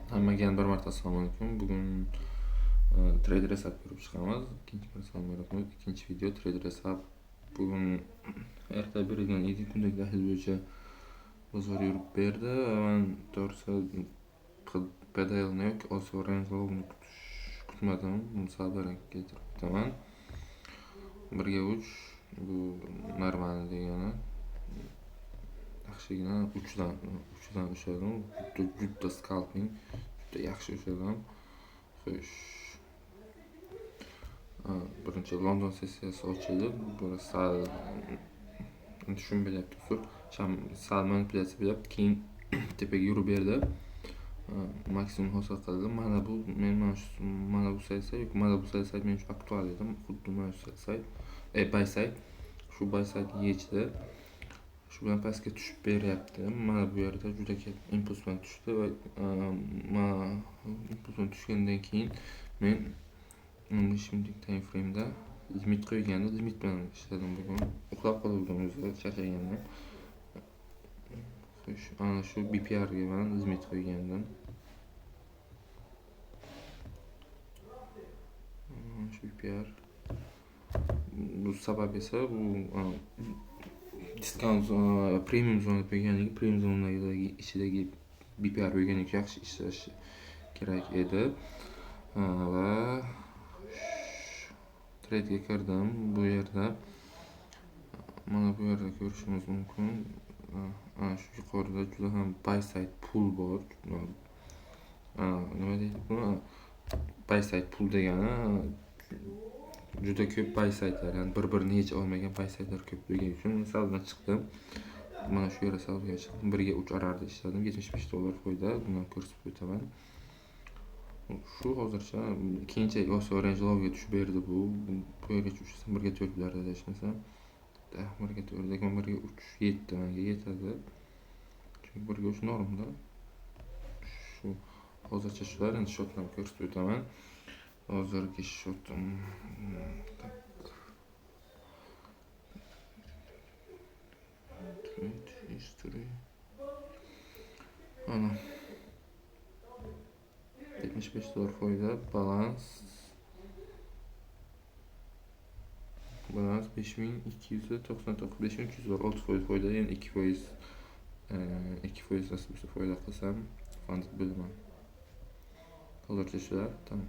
Hammaga yana bir marta assalomu alaykum. Bugun trader hisob ko'rib chiqamiz. Ikkinchi marta salom alaykum. Ikkinchi video trader hisob. Bugun erta berilgan edi, kundalik tahlil bo'yicha bozor yurib berdi va man to'g'risi PDLni yoki Osiyo Range Low'ni kutmadim. Misollarni keltirib o'taman. 1 ga 3 bu normal degani. Yaxshigina 3dan ushladim. Juda scalping, juda yaxshi ushladim. Xo'sh. Birinchi London sessiyasi ochildi. Bu sal tushunmayapti usul. Sal manipulyatsiya beryapti, keyin tepaga yurib berdi. Maksimum hosil qildi. Mana bu men mana shu mana bu sell side yoki mana bu sell side men uchun aktual edi. Xuddi mana shu sell side, buy side. Shu buy side yechdi. Shu bilan pastga tushib beryapti. Mana bu yerda juda katta impuls bilan tushdi va mana impuls bilan tushgandan keyin men 15 minutlik time frame'da limit qo'ygandim, limit bilan ishladim bugun. Uxlab qoldim o'zi charchagandim. Xo'sh, ana shu BPRga man limit qo'ygandim. Shu BPR. Bu sabab esa bu discount zona, premium zona bo'lganligi, premium zonadagi ichidagi BPR bo'lganligi yaxshi ishlashi kerak edi. Va trade'ga kirdim. Bu yerda mana bu yerda ko'rishimiz mumkin. Ana shu yuqorida juda ham buy side pool bor. Nima deydi buni? Buy side pool degani juda ko'p buy side'lar, ya'ni bir-birini yecha olmagan buy side'lar ko'pligi uchun savdodan chiqdim. Mana shu yerda savdoga chiqdim. 1 ga 3 RRda ishladim. $75 foyda. Buni ko'rsatib o'taman. Shu hozircha keyinchalik Osiyo Range Low'ga tushib berdi bu. Bu yergacha ushlasam 1 ga 4 bo'lardi adashmasam. 1 ga 4, lekin 1 ga 3 yetdi, menga yetadi. Chunki 1 ga 3 normda. Shu hozircha shular, endi счётni ko'rsatib o'taman. Hozirgi счёtim так. Trade history. Ana. $75 foyda, balans 5299, 5300 dollar, 6% foyda, yana 2%, 2% nasib bo'lsa foyda qilsam, funded bo'laman. Hozircha shular, tamom.